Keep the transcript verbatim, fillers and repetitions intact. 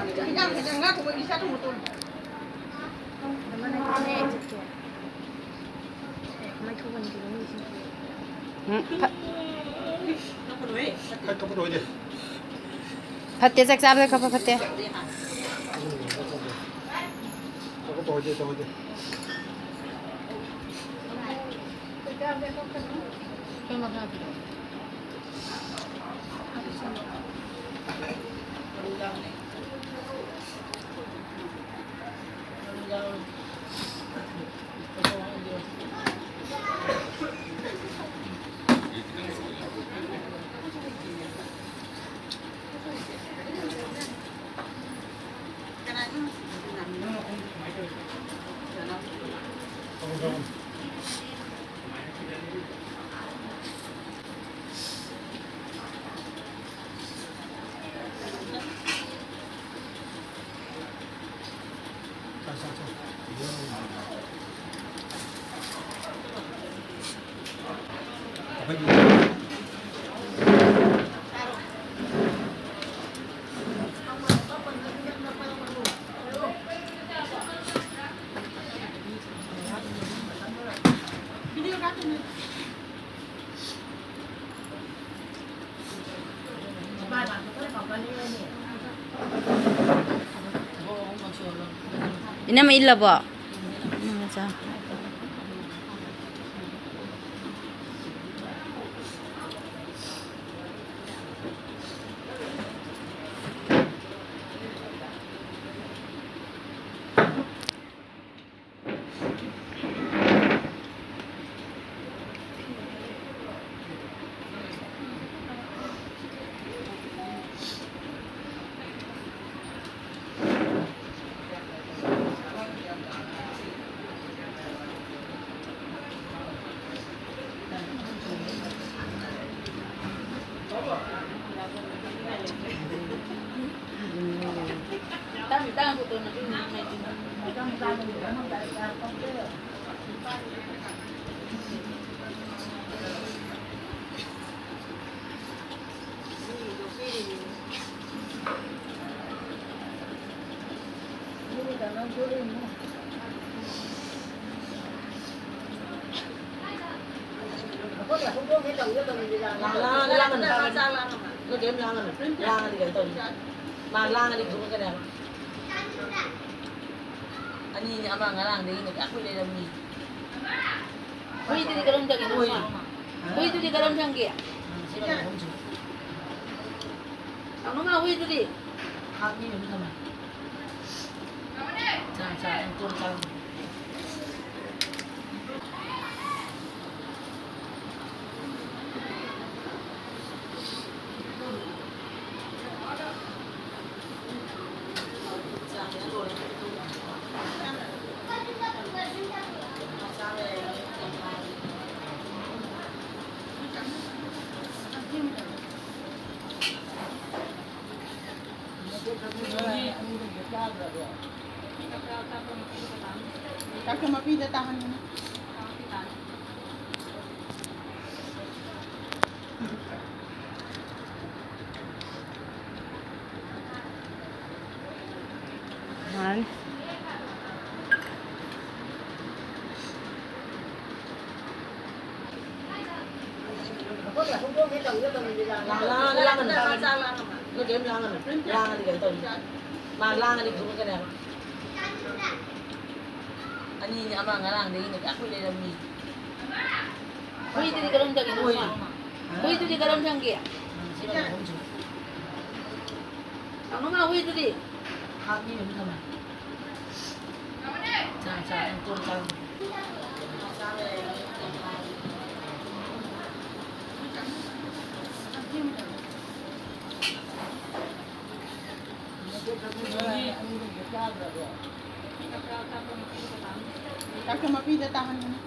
ꯍꯤꯟꯖꯥꯡ ꯍꯦꯟꯖꯥꯡ ꯉꯥ ꯊꯣꯡꯕꯒꯤ ꯁꯥ ꯊꯣꯡꯕ ꯇꯣꯛꯑꯣ꯫ ꯎꯝ, ꯐ-, ꯐꯠꯇꯦ, ꯆꯥꯛ ꯆꯥꯕꯗ ꯀꯞꯄ ꯐꯠꯇꯦ꯫ ꯏꯅꯝꯃ ꯏꯜꯂꯕꯣ? ꯏꯅꯝꯃ ꯆꯥ꯫ ꯂꯥꯡꯉꯅꯨ, ꯂꯥꯡꯉꯅꯨ, ꯂꯥꯡꯉꯅꯨ꯫ ꯅꯣꯏ ꯀꯩꯝ ꯂꯥꯡꯉꯅꯨ꯫ ꯂꯥꯡꯉꯗꯤ ꯀꯩꯅꯣ ꯇꯧꯅꯤ꯫ ꯃꯥ ꯂꯥꯡꯉꯗꯤ ꯐꯨꯔꯛꯀꯅꯤ ꯍꯥꯏꯕ꯫ ꯑꯅꯤꯅꯦ, ꯑꯃ ꯉꯔꯥꯡꯗꯒꯤꯅꯦ ꯀꯌꯥ ꯀꯨꯏ ꯂꯩꯔꯝꯃꯤ꯫ ꯍꯨꯏꯗꯨꯗꯤ ꯀꯔꯝ ꯇꯧꯒꯦ? ꯍꯨꯏ꯫ ꯍꯨꯏꯗꯨꯗꯤ ꯀꯔꯝ ꯊꯝꯒꯦ? ꯎꯝ, ꯁꯤ ꯃꯌꯥꯝ ꯑꯍꯨꯝꯁꯤ꯫ ꯍꯪꯉꯨ ꯃꯥ ꯍꯨꯏꯗꯨꯗꯤ꯫ ꯍꯥꯠꯅꯤ ꯑꯗꯨꯝ ꯊꯝꯃꯦ꯫ ꯆꯥ, ꯆꯥ, ꯑꯗꯨꯝ ꯇꯣꯟ ꯆꯥ꯫ ꯆꯥꯛꯇꯣ ꯃꯄꯤꯗ ꯇꯥꯍꯟꯒꯅꯨ꯫ ꯃꯥꯅꯤ꯫ ꯂꯥꯡꯉꯅꯨ, ꯂꯥꯡꯉꯅꯨ꯫ ꯅꯣꯏ ꯀꯩꯝ ꯂꯥꯡꯉꯅꯨ꯫ ꯂꯥꯡꯉꯗꯤ ꯀꯩꯅꯣ ꯇꯧꯅꯤ꯫ ꯃꯥ ꯂꯥꯡꯉꯗꯤ ꯐꯨꯔꯛꯀꯅꯤ ꯍꯥꯏꯕ꯫ ꯑꯅꯤꯅꯦ, ꯑꯃ ꯉꯔꯥꯡꯗꯒꯤꯅꯦ ꯀꯌꯥ ꯀꯨꯏ ꯂꯩꯔꯝꯃꯤ꯫ ꯍꯨꯏꯗꯨꯗꯤ ꯀꯔꯝ ꯇꯧꯒꯦ? ꯍꯨꯏ꯫ ꯍꯨꯏꯗꯨꯗꯤ ꯀꯔꯝ ꯊꯝꯒꯦ? ꯁꯤ ꯃꯌꯥꯝ ꯑꯍꯨꯝꯁꯤ꯫ ꯍꯪꯉꯨ ꯃꯥ ꯍꯨꯏꯗꯨꯗꯤ꯫ ꯍꯥꯠꯅꯤ ꯑꯗꯨꯝ ꯊꯝꯃꯦ꯫ ꯆꯥ, ꯆꯥ, ꯑꯗꯨꯝ ꯇꯣꯟ ꯆꯥ꯫ ꯆꯥꯛꯇꯣ ꯃꯄꯤꯗ ꯇꯥꯍꯟꯒꯅꯨ꯫